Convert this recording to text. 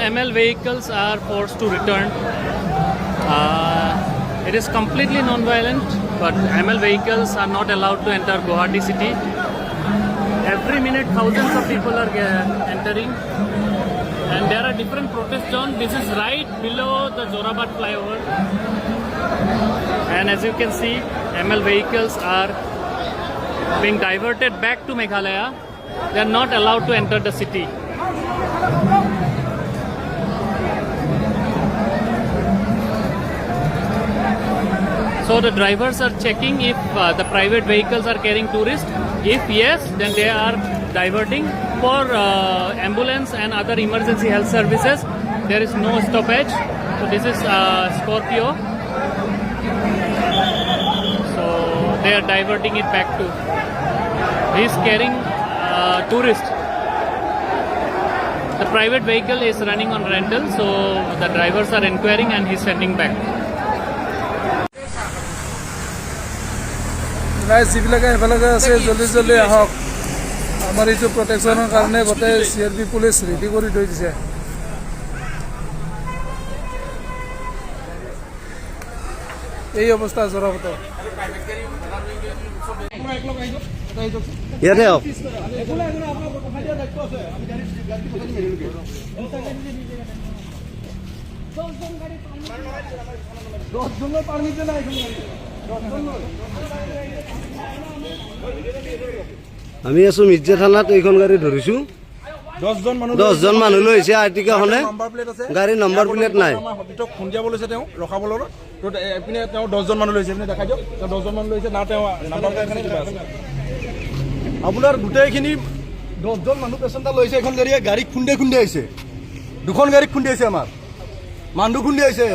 ML vehicles are forced to return. It is completely non-violent, but ML vehicles are not allowed to enter Guwahati city. Every minute, thousands of people are entering, and there are different protest zones. This is right below the Jorabat flyover, and as you can see, ML vehicles are being diverted back to Meghalaya. They are not allowed to enter the city. So the drivers are checking if the private vehicles are carrying tourists. If yes, then they are diverting. For ambulance and other emergency health services, there is no stoppage. So this is Scorpio. So they are diverting it back to. He is carrying tourists. The private vehicle is running on rental, so the drivers are inquiring and he's sending back. ৰাইজ, যিবিলাকে সেইফালে আছে, জলদি জলদি আহক। আমাৰ এইটো প্ৰটেকশ্যনৰ কাৰণে গোটেই C R P police ready কৰি থৈ দিছে। এই অৱস্থা যোৰাবাটৰ। ইয়াতে আহক। 10জনৰ পাৰ্মিট নাই। আমি আছো মিৰ্জা থানাত। এইখন গাড়ী ধৰিছো। 10জন মানুহ। 10জন মানুহ লৈ আহিছে আৰ্টিকাখনে। নাম্বাৰ প্লেট আছে। গাড়ীৰ নম্বৰ প্লেট নাই। আমাৰ সতীৰ্থক খুন্দিয়াব লৈছে তেওঁ ৰখাব লগত। তো এইপিনে তেওঁ 10জন মানুহ লৈছে। এইপিনে দেখাই দিয়ক, তেওঁ 10জন মানুহ লৈছে না, তেওঁ নাম্বাৰ প্লেট কিবা আছে। আপোনাৰ গোটেইখিনি 10জন মানুহ পেচেঞ্জাৰ লৈছে। এখন গাড়ীয়ে গাড়ী খুন্দিয়াই খুন্দিয়াই আহিছে। দুখন গাড়ী খুন্দিয়াইছে, আমাৰ মানুহ খুন্দিয়াইছে।